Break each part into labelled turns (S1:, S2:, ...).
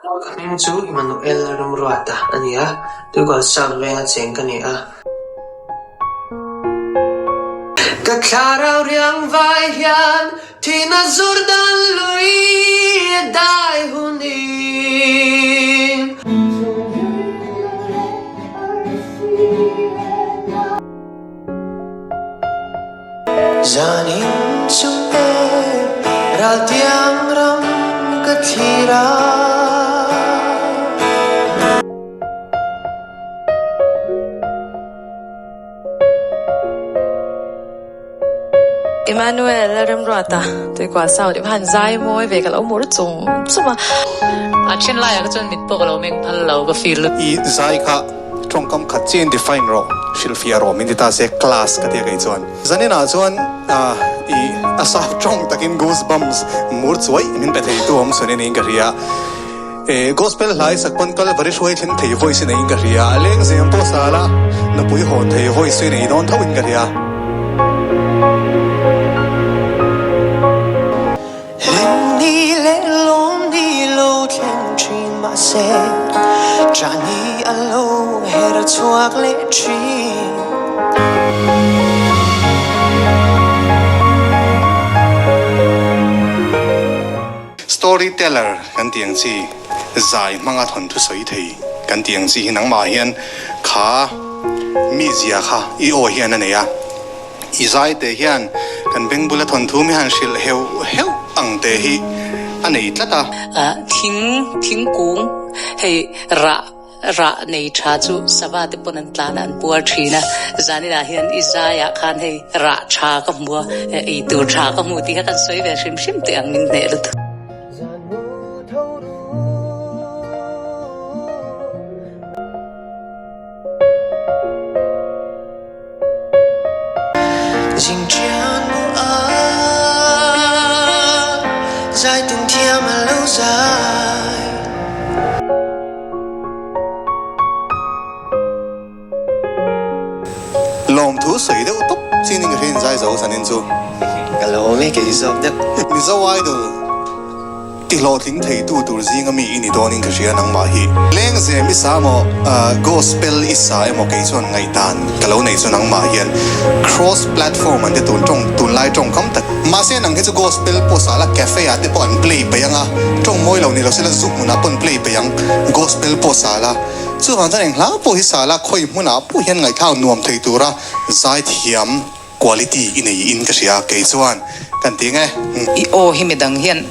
S1: Ka hming chu Immanuel Ramruata a ni a, Tuikual South venga cheng ka ni a. Ka thlarau riang vai hian thihna Jordan lui a dai hunin. Zanin chu e raltiang ram ka thlir a.
S2: Emmanuel Lalremruata Tuikual South i han zai mawi ve ka lo mur chung chung a.
S3: A then laiah kha chuan mit pawh ka lo meng phal lo ka feel lut.
S4: I zai kha tawngkam khat chiah in define rawh, hrilhfiah rawh min ti ta se class ka tia kei chuan. Zaninah chuan i a sap tawng takin goosebumps mur chuai min pe thei tu awm chhun in ka hria. E gospel hlai sak pawn Kalvari hruai thleng thei voice in ei in ka hria, lengzem pawh sala nupui hawn thei voice chu in ei dawn tho in ka hria.
S1: Hlim ni leh lawm ni lo thleng thin mahse Chah ni a lo her chhuak leh thin.
S4: Story teller kan tih ang chi, zai hmanga thawnthu sawi thei kan tih ang chi hi nangmah hian kha mizia kha i aw hian a nei a. I zai te hian kan beng bula thawnthu mi han hrilh heuh heuh ang te hi a nei tlat a.
S3: Thing, thingkung, hei rah. Rah nei tha chu sava te pawn an tlan a, an puar thin a. Zaninah hian i zaiah khan hei rah tha ka hmu a, ei tur tha ka hmu tih kha kan sawi ve hrim hrim teh ang min hneh lutuk.
S1: Zingṭian mu a zai tung thiam a lo zai.
S4: Lawmthu sawi deuh tawp chin in ka hria in zai zo sanin chu.
S1: Ka lawm e kei zawk deuh.
S4: Mizo Idol. Ti hlawhtling theitu tur zinga mi i ni dawnin ka hria nangmah hi. Lengzem i sa maw Gospel i sa emaw kei chuan ngaihdan ka lo nei chu nangmah hian cross platform an ti tun tawng tunlai tawngkam tak. Mahse nang hi chu Gospel pawh sa la cafe ah te pawh an play peih ang a, tawng mawi lo ni lo se la zuk hmunah pawh an play peih ang Gospel pawh sa la. Chuvang chuan eng hla pawh hi sa la khawi hmunah pawh hian ngaihthlak nuam thei tura zaithiam. Quality i nei in ka hria kei chuan kan ti nge.
S3: I aw hi midang hian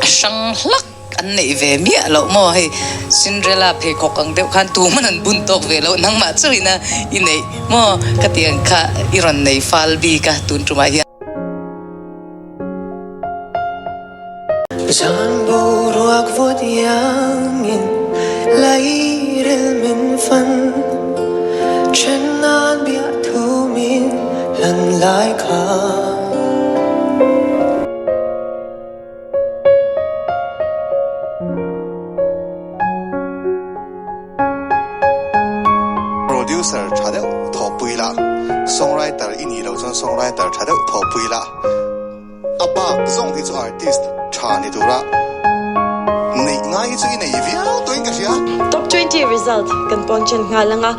S3: a hrang hlak an neih ve miah loh maw hei Cinderella pheikhawk ang deuh khan tu hman an bun tawk ve loh nangmah chauhin a i neih maw ka ti ang kha i rawn nei fal bik a tun tumah hian.
S1: Zan boruak vawt iangin lairil min fan Then nan biah thu min hlan lai kha.
S4: Producer tha deuh thawhpui la, songwriter i nih loh chuan songwriter tha deuh thawhpui la. A bak zawng hi chu artist tha ni tura neih ngai hi chu i nei viau tawhin ka hria.
S5: Top 20 result kan pawn chen nghal anga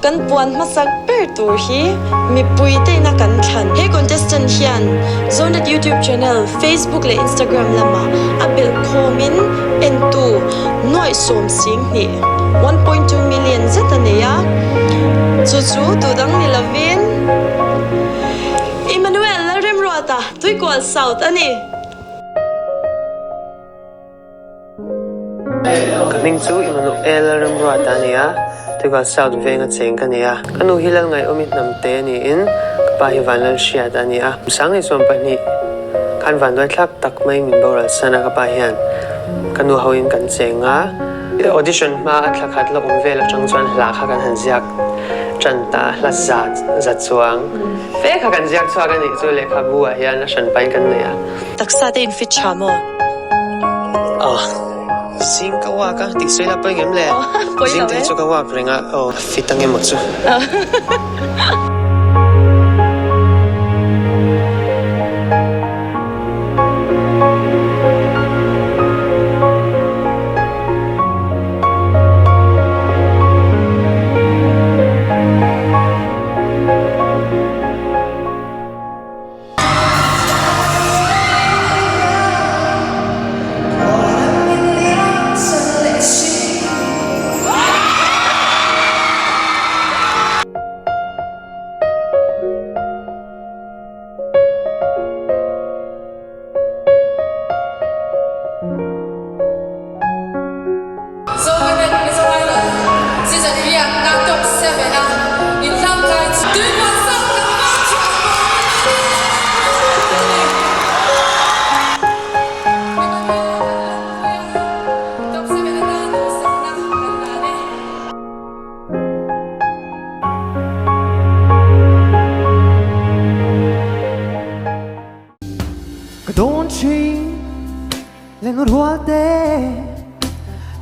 S5: kan puan hmasak ber tur hi mipui te ina kan thlan. He contestant hian Zonet YouTube channel, Facebook leh Instagram lamah a belh khawmin entu nuaih 12, 1.2 million, zet a nei a, chu chu tudang ni lovin. Emmanuel Lalremruata, Tuikual South a ni.
S1: Ka hming chu Emmanuel Lalremruata a ni a, Tuikual South venga cheng ka ni a. Ka nu hi Lalngaihawmi hnamte niin ka pa hi Vanlalhriat a ni a. Sanglei chuan pahnih khan vanduaithlak tak mai min boral san a, ka pa hian ka nu hoin kan cheng a. Audition hma a thla khat la awm vel atang chuan hla kha kan han ziak tan ta, hla za za chuang fe kha kan ziak chhuak a nih chu lehkhabu ah hian a hran pahin kan nei a.
S5: Taksa te in fit tha maw?
S1: Aw, zing ka walk a, tih sawi la pawi ngem le? Zing te hi chu ka walk reng a, aw fit ang emaw chu.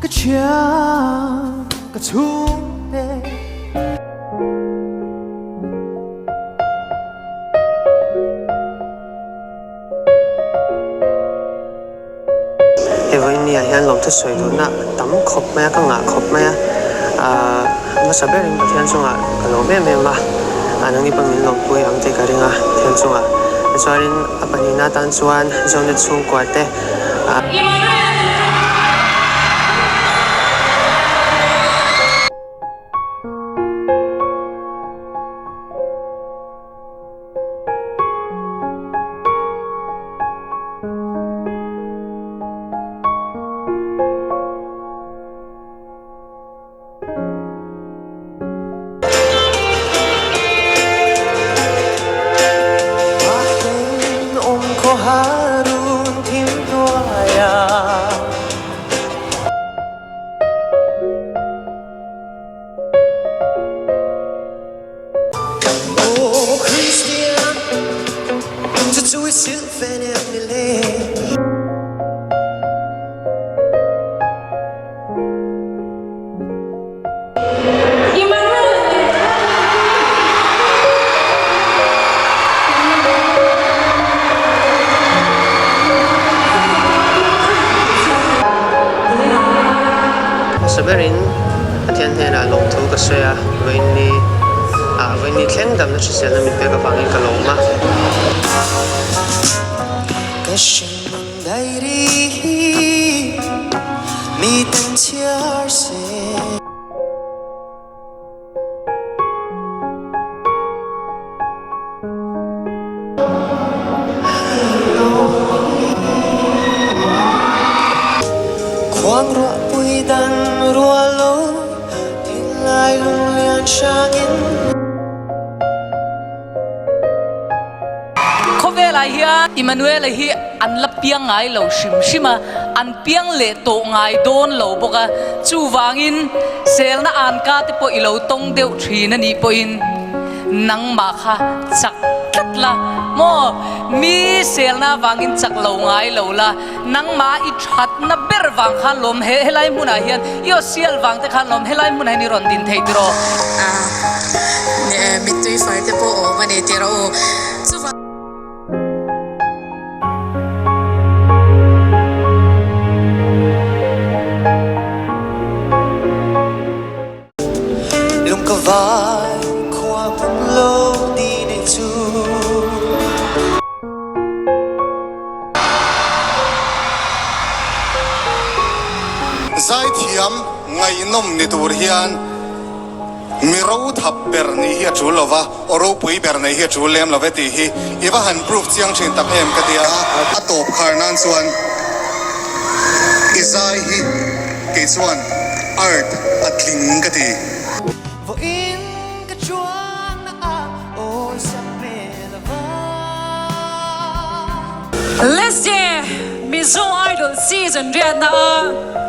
S6: Ka thiam ka chhungte.
S1: He vawinia hian lawmthu sawi duhna tam khawp mai a, ka ngah khawp mai a. Ahh hmasa berin Pathian chungah ka lawm em em a, ah nangni pawh min lawmpui ang tih ka ring a Pathian chungah. Tichuanin a pahnihna atan chuan Zonet chhungkua te ah. Hmasa berin Pathian hnenah lawmthu ka sawi a, vawiinni ah vawiinni thleng damna hriselna min pek avangin ka lawm a.
S3: Khawvelah hian Immanuela hi an la piang ngai lo hrim hrim a, an piang leh tawh ngai dawn lo bawk a, chuvangin selna anka te pawh i lo tawng deuh thin a nih pawhin nangmah kha chak tlat la maw? Mi selna vangin chak lo ngai lo la, nangmah i thatna ber vang khan lawm he helai hmunah hian i aw sial vang te khan lawm helai hmunah hian i rawn din thei tiraw?
S2: Mittui far te pawh awm a ni tiraw u. Chuvang.
S6: Lung ka vai khua hmun lo ni nei chu.
S4: Zaithiam ngaihnawm ni tur hian mi ro thap ber nih hi a tul lo va, aw ropui ber neih hi a tul lem lo ve tih hi i va han proof chiang thin tak em ka ti a. A tawp khar nan chuan i zai hi kei chuan art a tling ka ti.
S6: Vawiin ka chuanna a awi sak hmel a va.
S2: Let's Dare Mizo Idol Season riatna a.